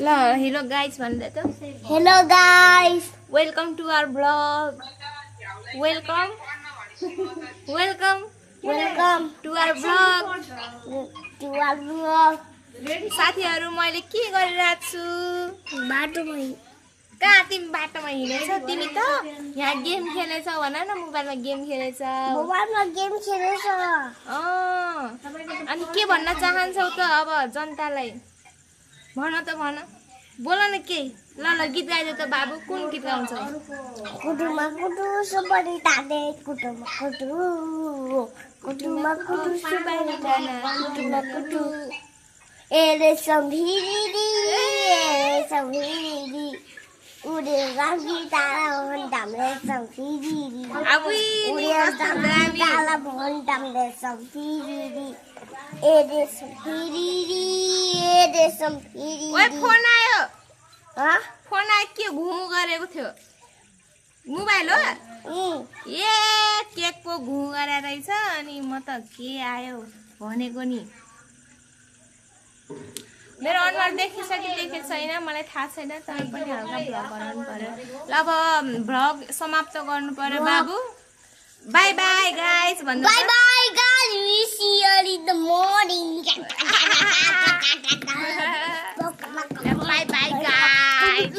ल hello guys भन्दै त Hello guys. Welcome to our vlog welcome welcome Welcome to our vlog to our vlog. साथीहरु मैले के गरिरहेको छु बाटोमा कहाँ तिमी बाटोमा हिँडेछौ तिमी त यहाँ गेम खेलेछौ भन न मोबाइलमा गेम खेलेछौ मोबाइलमा गेम खेलेछ अनि के भन्न चाहन्छौ त अब जनतालाई भन त भन बोल न के ल ल गीत गाइदेऊ त बाबु कुन गीत गाउँछौ कुटुमा कुटु सुपारी टाटे कुटुमा कुटु कुटुमा कुटु सुपारी टाटे कुटुमा कुटु एरे सम्भिरी उडे रागी तारा भन्दामले सम्भिरी आबुई नि कस्तो दामी तारा भन्दामले सम्भिरी एरे सम्भिरी ओए फोन आयो हाँ फोन आयो के घुँ गरेको थियो मोबाइल हो ए केक पो घुँ गरे रहेछ अनि म त के आयो भनेको नि मेरो अनुहार देखिसकेको छैन मलाई थाहा छैन तर पनि हल्का भ्लग बनाउनु पर्यो ल अब भ्लग समाप्त गर्नु पर्यो बाबु बाई बाई गाइस भन्नु Bye bye guys, we see you in the morning. By by guys